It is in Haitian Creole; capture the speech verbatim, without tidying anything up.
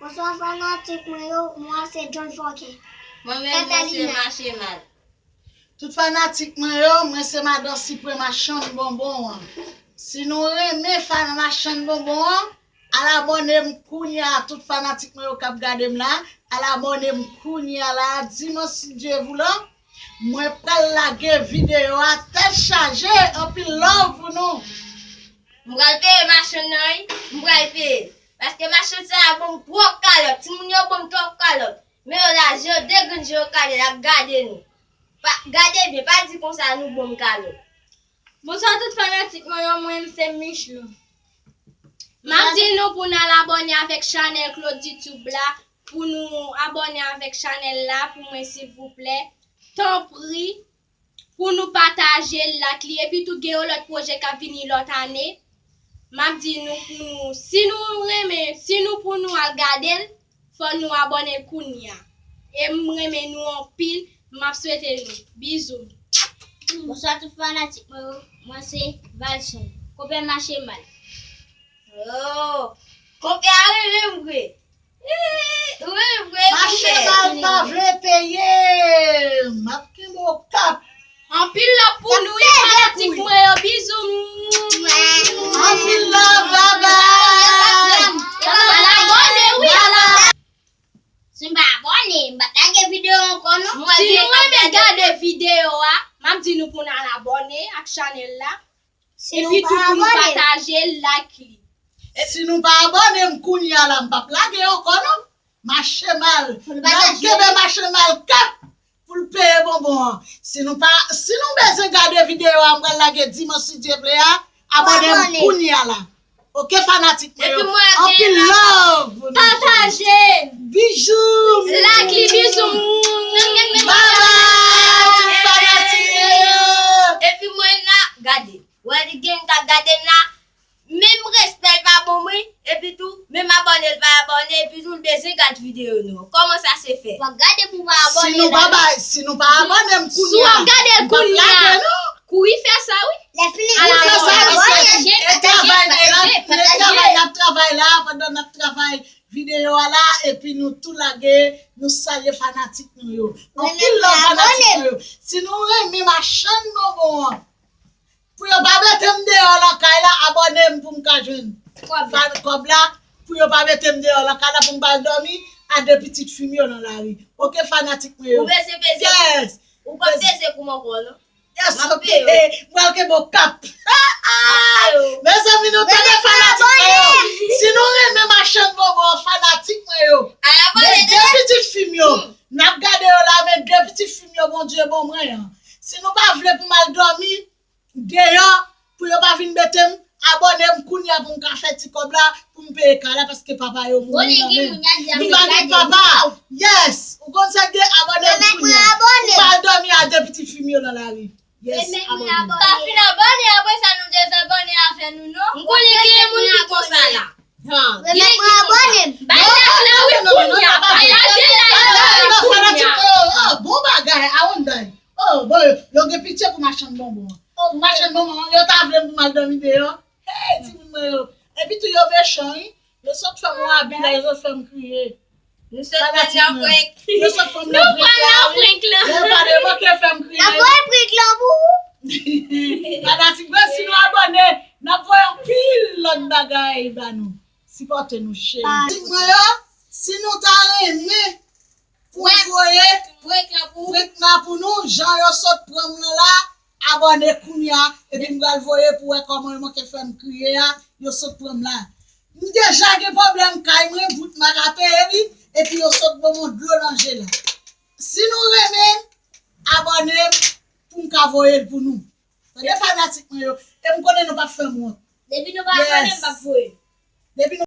Bonswa fanatik mwen yo, mwen se John Forquet. Mwen menm mwen se Catalina. Mache Mal. Tout fanatik mwen yo, mwen se madan Sipre machann bonbon an. Si nou renmen fan machann bonbon an, al abòne m kounye a. Tout fanatik mwen yo k ap gade m la, al abòne m kounye a la, dimanch si Dye voulo. Mwen pral lage videyo a tèt chaje, anpil love pou nou. M pral peye machann nan wi, m pral peye. Paske machann sa a ban m twòp kalòt, timoun yo ban m twòp kalòt. Men yo la, je yo de grenn je yo kale, l ap gade nou. Pa, gade byen, pa di konsa nou ban m kalòt. Bonswa tout fanatik mwen yo, mwen se Michelou. M ap di nou pou n al abòne avèk chanèl Claude YouTube la, pou nou abòne avèk chanèl la pou mwen silvouplè. Tanpri, pou nou pataje l, like li, epi tou gen yon lòt pwojè k ap vini lòt ane. M ap di nou pou nou, si nou renmen, si nou pou nou al gade l, fò nou abòne kounye a. E m renmen nou anpil, m ap swete nou. Bizou. Bonswa tout fanatik mwen yo, mwen se Valson. Konpè mache mal. Oh, konpè a renmen m vre. Eeh, ou renmen m vre. Mache mal pa vle peye. M ap kenbe w kap. Anpil love pou nou wi fanatik mwen yo, bizou. Anpil love, bye bye. Al abòne wi, al abòne. Si m pa abòne, m p ap lage videyo ankò non. Si nou renmen gade videyo a, m ap di nou pou n al abòne ak chanèl la. Epi tou pou nou pataje l, like li. Si nou pa abòne m kounye a la, m p ap lage ankò non. Mache mal. N ap kenbe mache mal kap pou l peye bonbon an. Si nou pa, si nou bezwen gade videyo a, m pral lage dimanch si Dye vle a, abòne m kounye a la. Oke fanatik mwen yo. Anpil love pou nou. Pataje. Bijou. Like li, bizou. Bye bye tout fanatik mwen yo. Epi mwen la, gade. Wè li gen ka gade m la. Menm respè l pa ban mwen, epi tou, menm abòne l pa abòne, epi tou l bezwen gad videyo nou. Kòman sa se fè? W ap gade pou w pa abòne. Si nou pa bay, si nou pa abòne m kounye a. Si w ap gade l kounye a, kouri fè sa wi. Lè fini kounye a, abòne. E travay n ap travay la, pandan n ap travay videyo a la, epi nou tou lage, nou salye fanatik nou yo. Anpil love fanatik nou yo. Si nou renmen machann bonbon an, pou yo pa mete m deyò lakay la, abòne m pou m ka jwenn fan kòb la, pou yo pa mete m deyò lakay la pou m pa al dòmi a de pitit fi m yo nan lari. Oke fanatik mwen yo. Ou bezwen peze. Yes. Ou pa peze kou m ankò non. Yes, oke. M pral kenbe w kap. Mezanmi nou tande fanatik mwen yo. Si nou renmen machann bonbon fanatik mwen yo. Men de pitit fi m yo. N ap gade yo la men de pitit fi m yo Bondye ban mwen an. Si nou pa vle pou m al dòmi deyò, pou yo pa vin mete m, abòne m kounye a pou m ka fè ti kòb la, pou m peye kay la, paske papa yo mouri nan men m. Nou pa gen papa. Yes, ou konn sa k gen abòne m kounye a. Pou m pa al dòmi a de pitit fi m yo nan lari. Yes, abòne m. Pa fin abòne, apre sa nou dezabòne avè nou non. M konnen gen moun ki konsa la. Remèt mwen abòne m. Bay like la wi kounye a. Pataje like la wi kounye a. Bon bagay, Awounday. Oh, bon, yo gen pitye pou machann bonbon an. Machann bonbon an, yo ta vle m pou m al dòmi deyò. Hey, timoun mwen yo. Epi tou yo mechan wi. Yo sot fè m yon abi la, yo sot fè m kriye. Nou sot pran nan prank. Yo sot pran nan prank la. Lè yo pa de manke fè m kriye. N ap voye prank lan pou ou. Fanatik mwen, si nou abòne, n ap voye anpil lòt bagay ba nou. Sipòte nou cheri. Fanatik mwen yo, si nou ta renmen pou m voye prank lan pou nou, jan yo sot pran m lan la, abòne kounye a, epi m pral voye pou wè kòman yo manke fè m kriye a, yo sot pran m la. M deja gen pwoblèm kay mwen, bout m pa ka peye li, epi yo sot ban m yon dlo nan je la. Si nou renmen, abòne m pou m ka voye l pou nou. Tande fanatik mwen yo, e m konnen nou p ap fè m wont. Depi nou pa abòne, m p ap voye. Depi nou